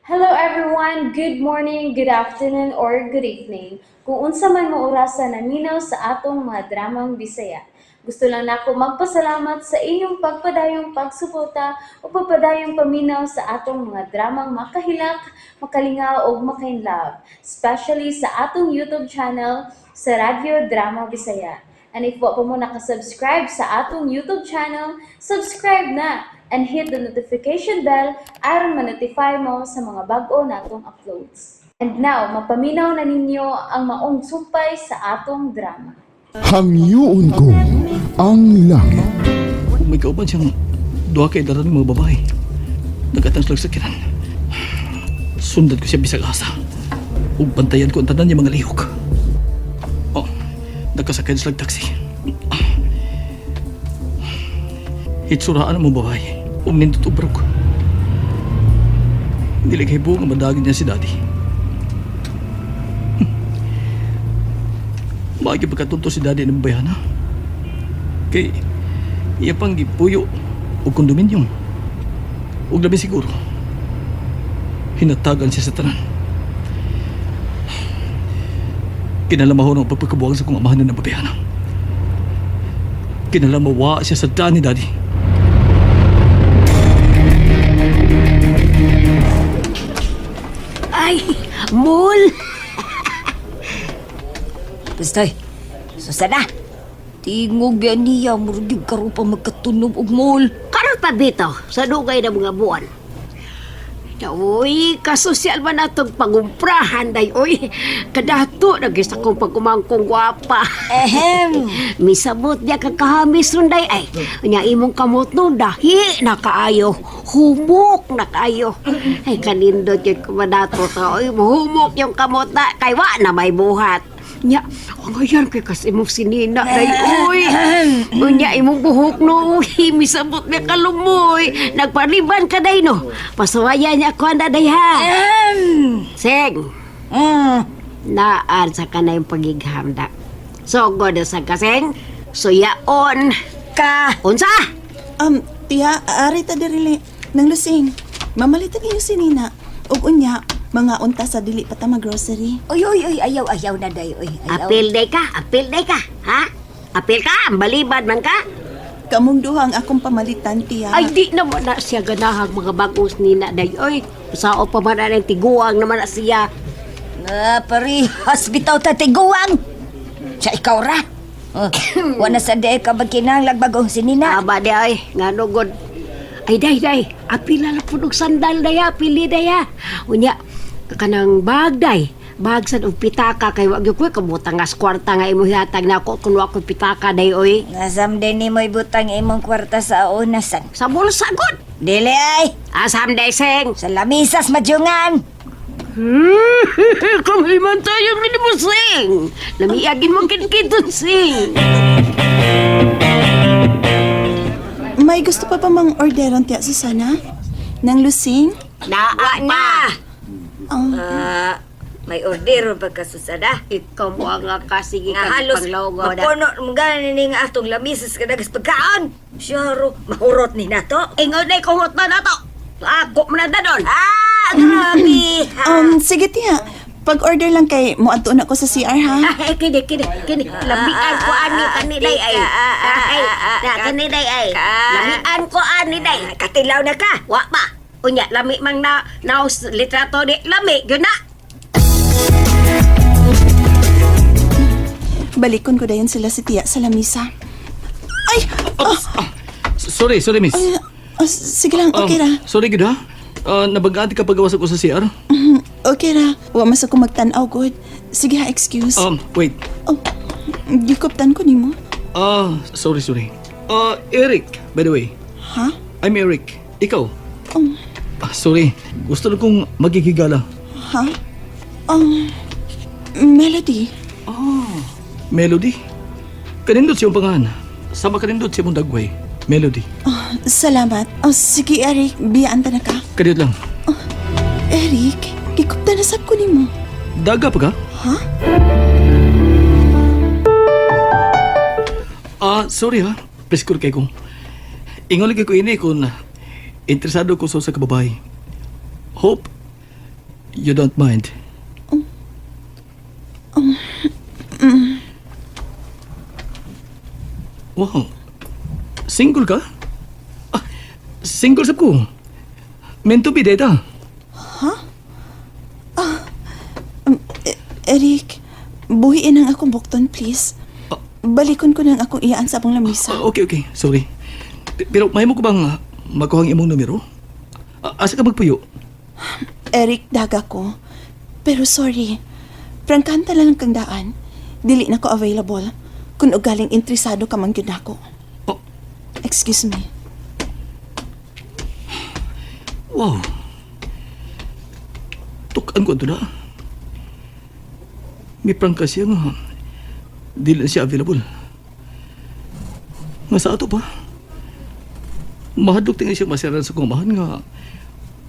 Hello everyone! Good morning, good afternoon, or good evening. Kung unsa man mo orasa naminaw sa atong mga dramang Bisaya. Gusto lang nako magpasalamat sa inyong pagpadayong pagsuporta o pagpadayong paminaw sa atong mga dramang makahilak, makalingaw ug makainlove, especially sa atong YouTube channel sa Radyo Drama Bisaya. And if wa pa mo nakasubscribe sa atong YouTube channel, subscribe na and hit the notification bell aron ma-notify mo sa mga bag-o natong uploads. And now, mapaminaw na ninyo ang maong sumpay sa atong drama. Hangyoon ko ang langit. Kung may kauban siyang duha kay daran ng mga babae. Nagatang silang sakyanan. Sundan ko siya bisag asa. Ug bantayan ko ang tanan niya mga lihok. Oh, nagkasakyan silang taxi. Hitsuraan ang mga babae. Ug nindot og barog. Dili kay buong nga madagin niya si Daddy. Maagi pagkatunto si Daddy ng bayana. Kay iya pang gipuyo og kondominium. Ug labi siguro, hinatagan siya sa tanan. Kinalamaho ang pagpagkabuang sa kong amahan ng babayana. Kinalamawa siya sa daan ni Daddy. Ay, mul! Gustoy, Susana. Tingog biya niya, murag karon pa magkatunog og mall. Karon pa bitaw, sa dugay na mga buwan. Uy, kasosyal man atong pangumprahan day, uy. Kadato, nagis akong pag-umangkong gwapa. Ehem. Misabot niya kakahamis nun day, ay. Nya imong kamot nun, dahi na kaayo. Humok na kaayo. Ay, kanindot yun kumadato ta, uy. Humok yung kamot na, kay wa na may buhat. Nya, ang ayan kay kas imong sinina day, uy. Unya imong buhok no, uy, misabot niya kalumoy. Nagpariban ka day no. Pasuwayan niya ako anda day ha. Ehem. Seng, naan sa kanay pagighamda. So, god sa kaseng, suyaon. Ka. Unsa? Tiya, ari ta dirili nang lusing. Mamalitan ninyo si Nina. Ug unya, mga unta sa dili pa ta mag-grocery. Uy, uy, uy, ayaw, ayaw na day, uy. Ayaw. Apil day ka, apil day ka, ha? Apil ka, balibad man ka. Kamong duha ang akong pamalitan, tiya. Ay, di naman na siya ganahag mga bagos nina day. Oy, sao pa man na tiguang naman na siya. Ah, parehas bitaw ta tiguang. Sa ikaw ra. Oh, wala sa day ka magkinahanglag bagong sinina. Aba di ay, ngano god. Ay day day, apila na po og sandal day ha, pili day ha. Unya, kanang bag day. Bag sad og pitaka kay wa gyud koy kabutang nga sa kwarta nga imo hihatag nako kun wa koy pitaka day oy. Nasam din ni mo'y butang imong kwarta sa unasan. Sa bulsa god. Dili ay, Asam day seng. sa lamisas madyungan. Kamiman tayo ni mo sing. Lamiagin mo kinkiton sing. May gusto pa ba mang orderon, tiya Susana? Nang lusing? Naa Wa na. Ang Ah, may order pa ka Susana. Ikaw mo ang kasige Nga ka halos panglaw na. mapuno mo gani ni nga atong lamisas kadagas pagkaon. Siyaro, mahurot ni nato. Ingon na kumot na nato. Ako man na danon. Ah, grabe. Sige tiya. Pag-order lang kay moadto na ko sa CR ha. Ay, kini, kini, kini. Lamian ko ani, kani day ay. Ay, na, kani day ay. Lamian ko ani day. Katilaw na ka. Wa pa. Unya, lami mang na, naos litrato di. Lami, yun na. Balikon ko dayon sila si tiya sa lamisa. Ay! Oops! Ah, sorry, sorry miss. Ay, oh, sige lang, okay ra. Sorry gud ha. Nabagaan ka pagawas ako sa CR. Okay ra. Wa mas ako magtan-aw good. Sige ha, excuse. Wait. Oh, gikuptan ko nimo. Ah, sorry, sorry. Eric, by the way. Ha? I'm Eric. Ikaw? Um, Ah, sorry. Gusto lang kong magigigala. Ha? Melody. Melody? Kanindot siyang pangalan. Sama kanindot siya mong dagway. Melody. Oh, salamat. Oh, sige Eric, biyaan ta na ka. Kadiyot lang. Eric, gikuptan na sab ko nimo. Daga pa ka? Ha? Ah, sorry ha. Preskur kay ko. Ingon lagi ko ini kung interesado ko sa usa ka babae. Hope. You don't mind? Wow. Single ka? Ah, single sab ko. Meant to be data. Eric, buhiin ang akong bukton, please. Balikon ko nang akong iyaan sa akong lamisa. Ah, okay. Sorry. Pero mahimo ko bang makuha ang imong numero? Asa ka magpuyo? Eric, daga ko. Pero sorry. Prangkahan ta lang kang daan. Dili na ko available. Kung ugaling interesado ka man gyud nako. Oh, Excuse me. Wow. Tukan ko ato na. May prangka siya nga. Dili na siya available. Nga sa ato pa. Mahadlok tingin siya masiran sa kumahan nga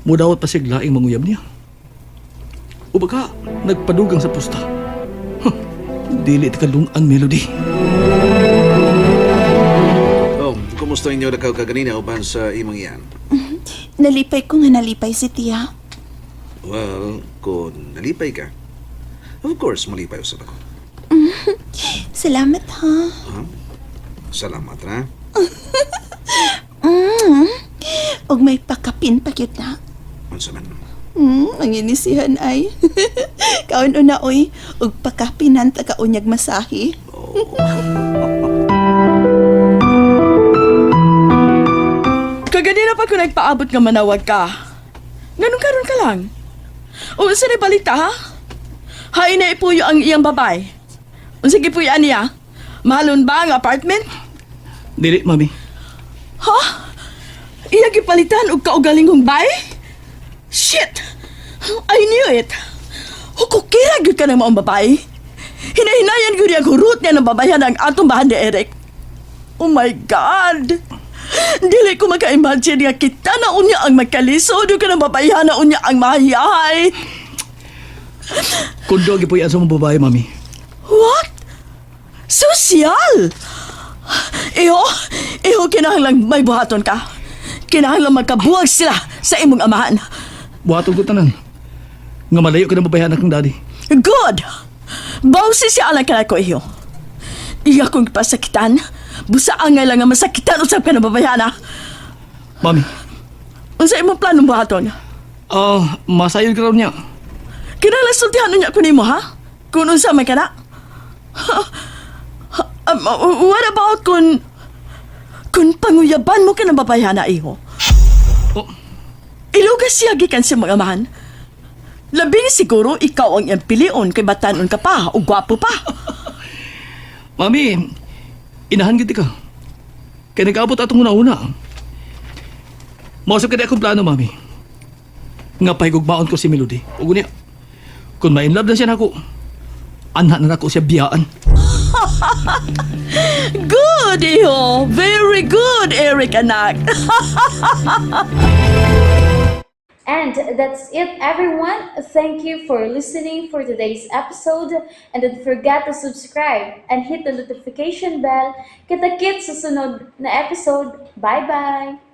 mudawat pa siya laing manguyab niya. O baka nagpadugang sa pusta. Huh, dili ta kalungan, Melody. Oh, kumusta inyo nakaw kaganina uban sa imong iyan? Nalipay ko nga nalipay si Tia. Well, kung nalipay ka, of course, malipay usab ako. Salamat ha. Salamat ra. Og may pakapin pa gyud na. Unsa man? Ang inisihan ay. Kaon una oy, og pakapinan ta kaunyag masahe. Kaganina pa ko nagpaabot nga manawag ka. Ganun karon ka lang. O unsa na balita ha? Hay na ipuyo ang iyang babay. Unsa gipuyoan niya? Mahalon ba ang apartment? Dili, mami. Ha? Iya gipalitan og kaugalingong bay? Shit! I knew it. Hukukira gyud ka ng maong babae. Hinahinayan gyud ang hurot niya ng babayan ang atong bahan ni Eric. Oh my God! Dili ko maka-imagine nga kita na unya ang magkalisod ug ka ng babayan na unya ang mahiyahay. Kundo gipuyan sa mong babae, mami. What? Social! Iho, iho, kinahanglang may buhaton ka. Kinahanglang magkabuwag sila sa imong amahan. Buhaton ko tanan. Nga malayo ka ng babae anak ng daddy. Good! Bawsi siya alang kanay ko, iho. Iya kong pasakitan. Busa angay lang nga masakitan usab ka ng babayana. Mami, Unsa imong planong buhaton? ah, masayon ka raw niya. Kinahanglan sultihan niya ko nimo, ha? Kung unsa man kana? What about kung panguyaban mo ka ng babayana, iho? Oh, Ilugas siya gikan sa mga amahan. Labing siguro ikaw ang iyang pilion kay batanon ka pa o gwapo pa. Mami, inahan gid ka. Kaya nag-abot atong una-una. Mausap ka di akong plano, mami. Nga pahigugmaon ko si Melody. Ug niya, kung ma-inlove na siya nako, anha na nako siya biyaan. Good, iho. Very good, Eric anak. And that's it, everyone. Thank you for listening for today's episode. And don't forget to subscribe and hit the notification bell. Kita-kits sa sunod na episode. Bye-bye!